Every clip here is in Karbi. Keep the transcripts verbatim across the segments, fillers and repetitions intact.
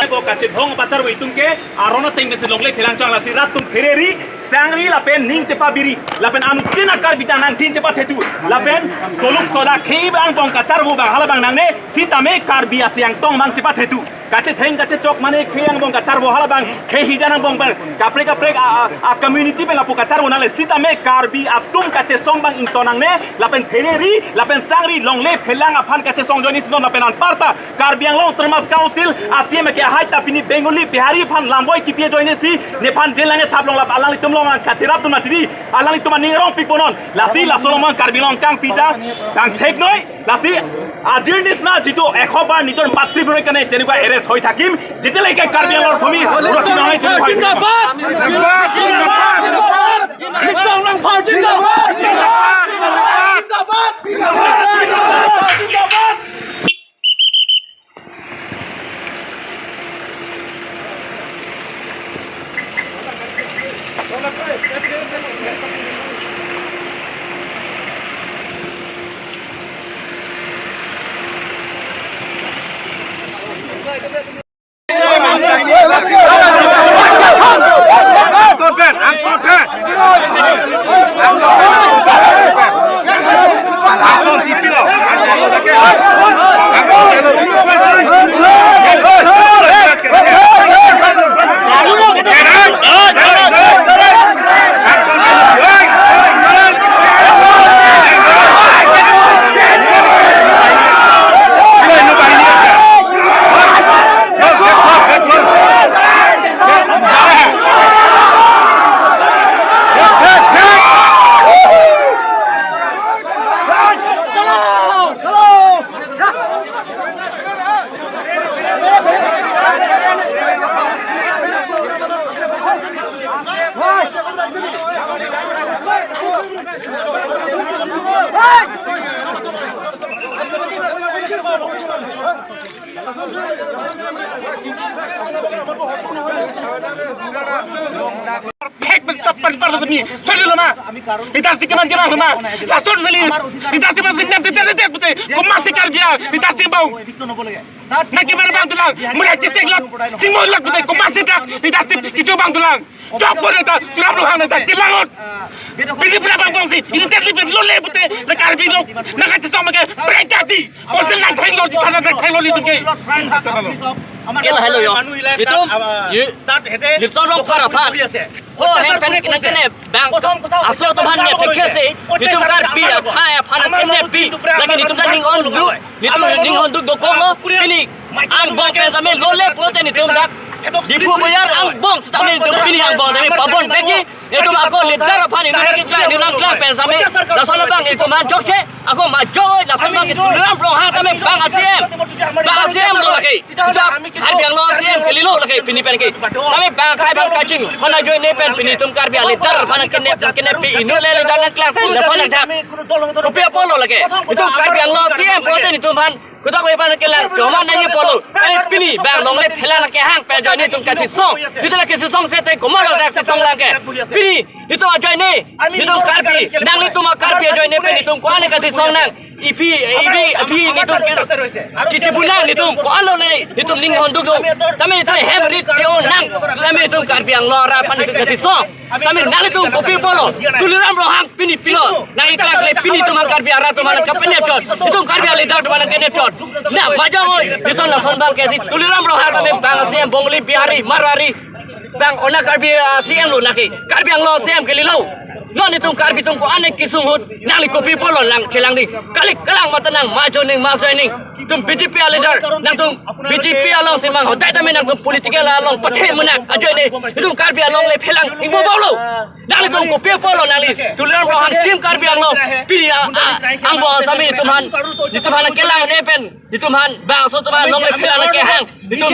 Ko kachethong apacharvo itum ke aron ateng pensi longle phelang chang, lasi rat atum phereri, sangri lapen ning chepabiri, lapen anuttin a-Karbi ta nangthin chepathetu, lapen soluk soda khei angbong kacharvo abang halabang nangne, sitame Karbi asi angtong abang chepathetu. Kachetheng kachechok mane khei angbong kacharvo halabang, khei hijan angbong pen kaprek kaprek a, a, a community pen lapu kacharvo nangle, sitame Karbi atum kachesong abang ington nangne, lapen phereri, lapen sangri longle phelang aphan kachesong ajoine si non, lapen anparta Karbi Anglong Autonomous Council a C E M ke ahai ta pini Bengali Bihari aphan lamboi kipi ajoine si nephan jail nangne thap longlap, alanglitum along nangkacherap atum atiri, alanglitum aning rong pikpo non. Lasi laso along abang Karbi Anglong kangpi ta kangthek noi. Lasi আজিৰ নিচিনা যিটো এশ বাৰ নিজৰ মাতৃভূমিৰ কাৰণে যেনেকুৱা এৰেষ্ট হৈ থাকিম, যেতিয়ালৈকে কাৰ্বি আংলঙৰ ভূমি সুৰক্ষিত নহয়, তেতিয়ালৈকে হৈ থাকিম। জিন্দাবাদ! জিন্দাবাদ! জিন্দাবাদ! জিন্দাবাদ! জিন্দাবাদ! Phek pen sap pen par sini. Thodi loma. Ita si keman keman loma. Lason sini. Ita si keman sini. Ita si keman sini. Komatsi Karbi a. Ita si bau. Nangkeman abang dolang. Mulai chisek lot. Chingmo lot pute. Komatsi ta. Ita si kecho abang dolang. Jok pun ita. Turam luhang ita. Chelang lot. Pini pura abang bangsi. Ini tadi pen lole pute. Na Karbi lo. Nangkachesong make. Brek kaji. Konsil nangtheng lo, jitha nangtheng lo, litum ke. Ke lahelo yo. Itum, ye, Lipson Rongphar aphan. Ho, hen pen nangkene bang. Aso atum aphan ne thekthe si. Itum Karbi akhai aphan nangkene pi. Lake itum ta ning-ongduk. Itum ning-ongduk dokok lo. Pini angbong pen tame lole pulote itum dak Diphu Boyar angbong sitame itum pini angbong tame pabon beki. Itum ako leader aphan inut nangkeklang, inut nangklang pen sitame. Lason abang itum aphan chokche. Ako majoi, lason abang Tuliram Ronghang tame bang a C M. Bang a C M lo lake. Dak Karbi Anglong a C M kalilo lake pini pen ke. Tame bang akhai bang kaching. Hana ajoine pen pini itum Karbi a leader aphan nangkene, nangkene pi inut le leader nangklang pen lason nangthap. Kopi apotlo lake. Itum Karbi Anglong a C M pulote itum aphan. Kodak bai aphan kelang, cuma nangji apotlo. Ai pini, bang longle phelang kehang pen ajoine itum kachesong. Itum la kachesong sete komatlo dak chesong lang ke. Pini, itum ajoine, itum Karbi, nanglitum a-Karbi ajoine pen itum ko-an kachesong nang. Ipi, ipi, ipi, itum kir. Chichi bunang itum, ko-anlo ne, itum ning-ongduk do. Tame itum hem rit tio nang, tame itum Karbi Anglong arat aphan itum kachesong. Tame nanglitum kopi apotlo. Tuliram Ronghang pini pilo. Nangkeklakle pini itum aphan Karbi arat atum aphan kapenep chot. Itum Karbi a leader atum aphan kapenep chot. Na majoi. Lason lason bang ke si Tuliram Ronghang tame bang a C M Bongali Bihari Marwari. Bang ona Karbi a C M lo lake. Karbi Anglong a C M kalilo. Non itum Karbi atum ko-an kesung ahut. Nangli kopi apotlo lang chelang di. Kali kalang mata nang majo ning majo ning. Itum B J P a leader, nangtum B J P along si mang, hodai tame nangtum political along pathe munak, ajoine, itum Karbi along le phelang, ingbo baulo. Nanglitum kopi apotlo nangli, Tuliram Ronghang team Karbi Anglong, pini a, a, angbong tame itum aphan, itum aphan kelang ne pen, itum aphan, bangso itum aphan longle phelang kehang, itum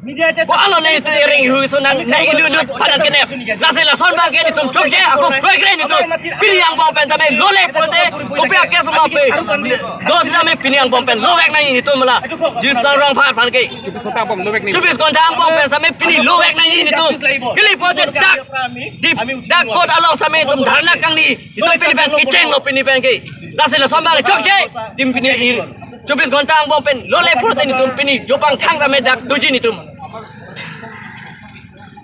Ko-anlo ne itum ring hu isu nang, nang inut inut aphan nangkenep. Lasi lason bang ke itum chokche, ako prekre itum. Pini angbong pen tame lole pulote, kopi ake suma pe. Dosi tame pini angbong pen lovek nangji itum la. Lipson Rongphar aphan ke. Chubis ghonta angbong pen tame pini lovek nangji itum. Kali pulote dak, di, dak court along tame itum dharna kangni. Itum pini pen kechenglo pini pen ke. Lasi lason bang chokche, tim pini ir. Chubis ghonta angbong pen lole pulote itum pini jopang thang tame dak doji itum.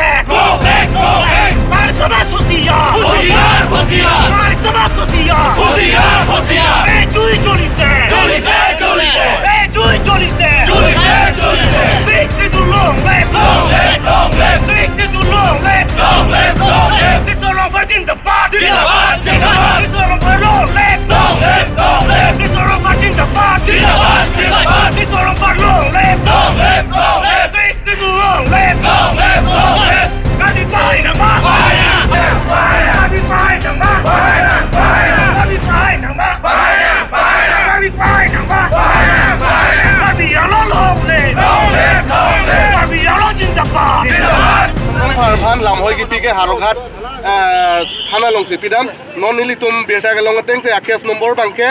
back! Go back, go back! Marksaba Sosiya! Husiar, husiar! Marksaba Sosiya! Husiar, husiar! Bejui jolise! Jolise, jolise! Bejui jolise! Jolise, jolise! Sixth Schedule long live! Long live, long live! Sixth Schedule long live! Long live, long live! Mister Rongphar zindabad! Zindabad, zindabad! Mister Rongphar long live! Long live, long live! Mister Rongphar zindabad! Zindabad, zindabad! Mister Rongphar long live! Long live, long live! Sixth Schedule long live! Long live, long live! Kami pahai nangma! Pahai nang! Pahai nang! Kami pahai nangma! Pahai nang! Pahai nang! Kami pahai nangma! Pahai nang! Pahai nang! Kami pahai nangma! Pahai nang! Pahai nang! Karbi Anglong long live! Long live! Long live! Karbi Anglong zindabad! Zindabad! Rongphar aphan lamhoi kipi ke Howraghat, eh, thana alongsi pidam. Non nelitum birta kelong ateng te a-case number abang ke,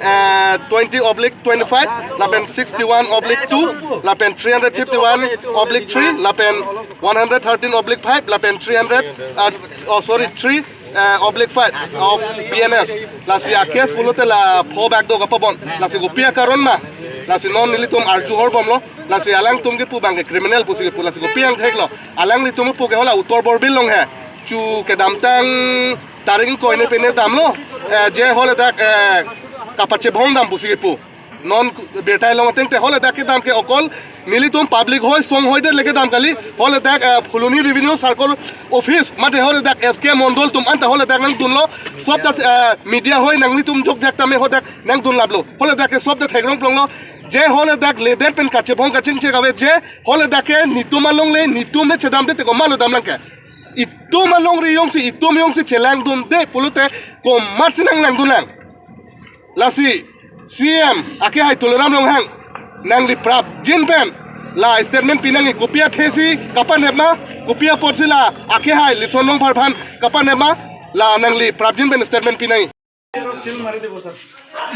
eh, twenty oblique twenty-five, lapen sixty-one oblique two, lapen three hundred fifty-one oblique three, lapen one hundred thirteen oblique five, lapen three hundred, uh, oh, sorry, three, uh, oblique five of B N S. Lasi a-case pulote la pho bak do kapabon. Lasi kopi akaron ma? Lasi non nelitum arju horbomlo. Lasi alangtum kepu abang ke criminal pusi kepu. Lasi kopi angthek lo? Alanglitum pu ke hala Uttar Borbil along he. Chu kedamtang tarik ingkoi ne pene damlo, eh, je haladak, eh, kapachebhong dam pusi kepu. Non birta kelong ateng te haladak kedam ke okol nelitum public hoi, song hoi det le kedam kali, haladak, eh, Phuloni Revenue Circle Office, mate haladak S K Mondol atum anta haladak nangdunlo, sob ta, eh, media hoi nanglitum jokjak tame haladak nangdunlaplo, haladak ke sob ta theklong plonglo, je haladak ledet pen kachebhong kachingche kave je, haladak ke netum alongle, netum ne chedamde te komatlo damlang ke. Itum alongri jongsi, itum jongsi chelangdunde pulote komatsi nanglangdunlang. Lasi C M akehai Tuliram Ronghang, nangli prapjin pen la statement pinangji, kopi athesi kapanep ma, kopi apotsi la akehai Lison Rongphar aphan kapanep ma, la nangli prapjin pen statement pinangji.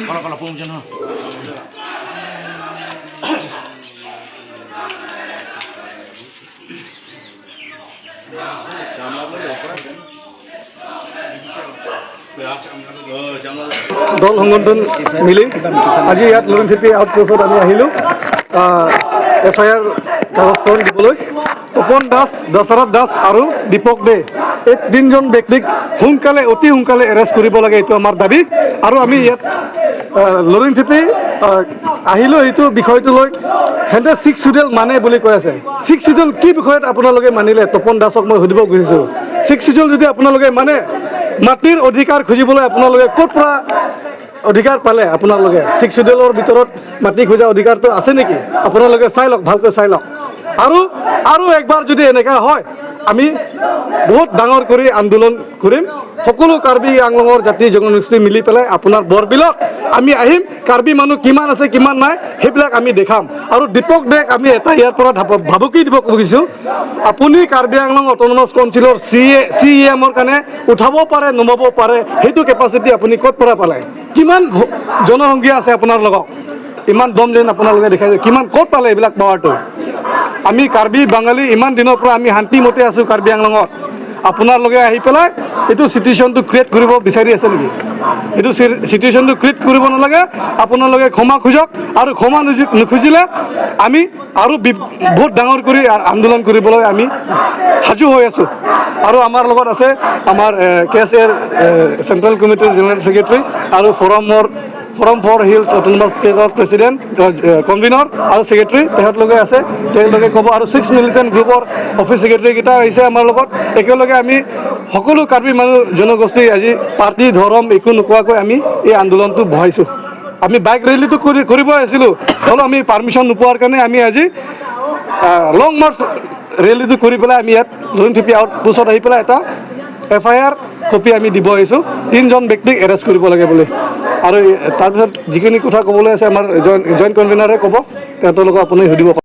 Kala, kala, pung jen ho. দল সংগঠন মিলি আজি ইয়াত লুৰিংথেপি আউটপোষ্টত আমি আহিলোঁ, আহ, F I R কাগজখন দিবলৈ। তপন দাস, দশৰথ দাস আৰু দীপক দে, এই তিনিজন ব্যক্তিক সোনকালে, অতি সোনকালে এৰেষ্ট কৰিব লাগে, এইটো আমাৰ দাবী। আৰু আমি ইয়াত, আহ, লুৰিংথেপি, আহ, আহিলোঁ এইটো বিষয়টো লৈ। সিহঁতে ছিক্স শ্বিডিউল মানে বুলি কৈ আছে। ছিক্স শ্বিডিউল কি বিষয়ত আপোনালোকে মানিলে? তপন দাসক মই সুধিব খুজিছোঁ। ছিক্স শ্বিডিউল যদি আপোনালোকে মানে, মাটিৰ অধিকাৰ খুজিবলৈ আপোনালোকে ক'ৰ পৰা অধিকাৰ পালে? আপোনালোকে ছিক্স শ্বিডিউলৰ ভিতৰত মাটি খোজা অধিকাৰটো আছে নেকি? আপোনালোকে চাই লওক, ভালকৈ চাই লওক। আৰু, আৰু একবাৰ যদি এনেকা হয়, আমি বহুত ডাঙৰ কৰি আন্দোলন কৰিম। সকলো কাৰ্বি আংলঙৰ জাতি জনগোষ্ঠী মিলি পেলাই আপোনাৰ বৰবিলত আমি আহিম। কাৰ্বি মানুহ কিমান আছে, কিমান নাই, সেইবিলাক আমি দেখাম। আৰু দীপক দেক আমি এটা ইয়াৰ পৰা ধাপ-, ভাবুকি দিব খুজিছোঁ, আপুনি কাৰ্বি আংলং অট'নমাছ কাউন্সিলৰ চি এ, চি ই এমৰ কাৰণে উঠাব পাৰে, নমাব পাৰে, সেইটো কেপাচিটি আপুনি ক'ত পৰা পালে? কিমান হ-, জনসংখ্যা আছে আপোনাৰ লগত? ইমান দম যেন আপোনালোকে দেখাইছে, কিমান, ক'ত পালে এইবিলাক পাৱাৰটো? আমি কাৰ্বি বাঙালী ইমান দিনৰ পৰা আমি শান্তিমতে আছোঁ কাৰ্বি আংলঙত। আপোনালোকে আহি পেলাই এইটো চিটুৱেশ্যনটো ক্ৰিয়েট কৰিব বিচাৰি আছে নেকি? এইটো চি-, চিটুৱেশ্যনটো ক্ৰিয়েট কৰিব নালাগে। আপোনালোকে ক্ষমা খোজক, আৰু ক্ষমা নুজু-, নুখুজিলে আমি আৰু বি-, বহুত ডাঙৰ কৰি আ-, আন্দোলন কৰিবলৈ আমি সাজু হৈ আছোঁ। আৰু আমাৰ লগত আছে আমাৰ, এ, কে এছ এৰ, এ, চেণ্ট্ৰেল কমিটিৰ জেনেৰেল ছেক্ৰেটাৰী আৰু ফ'ৰামৰ, ফ'ৰাম ফৰ হিলছ অট'নমাছ ষ্টেটৰ প্ৰেচিডেণ্ট, এ, কনভেনৰ আৰু ছেক্ৰেটাৰী তেখেতলোকে আছে, তেওঁলোকে ক'ব। আৰু ছিক্স মিলিটেণ্ট গ্ৰুপৰ অফিচ ছেক্ৰেটাৰীকেইটা আহিছে আমাৰ লগত। একেলগে আমি সকলো কাৰ্বি মানুহ জনগোষ্ঠী আজি পাৰ্টি ধৰ্ম একো নোকোৱাকৈ আমি এই আন্দোলনটো বহাইছোঁ। আমি বাইক ৰেলীটো কৰি, কৰিব আহিছিলোঁ, হ'লেও আমি পাৰ্মিশ্যন নোপোৱাৰ কাৰণে আমি আজি, আহ, লং মাৰ্চ ৰেলীটো কৰি পেলাই আমি ইয়াত লুইং থুপি আউটপোষ্টত আহি পেলাই এটা এফ আই আৰ কপি আমি দিব আহিছোঁ। তিনিজন ব্যক্তিক এৰেষ্ট কৰিব লাগে বুলি। আৰু এই, তাৰপিছত যিখিনি কথা ক'বলৈ আছে আমাৰ জইণ্ট, জইণ্ট কনভেনাৰে ক'ব, তেখেতৰ লগত আপুনি সুধিব পাৰে।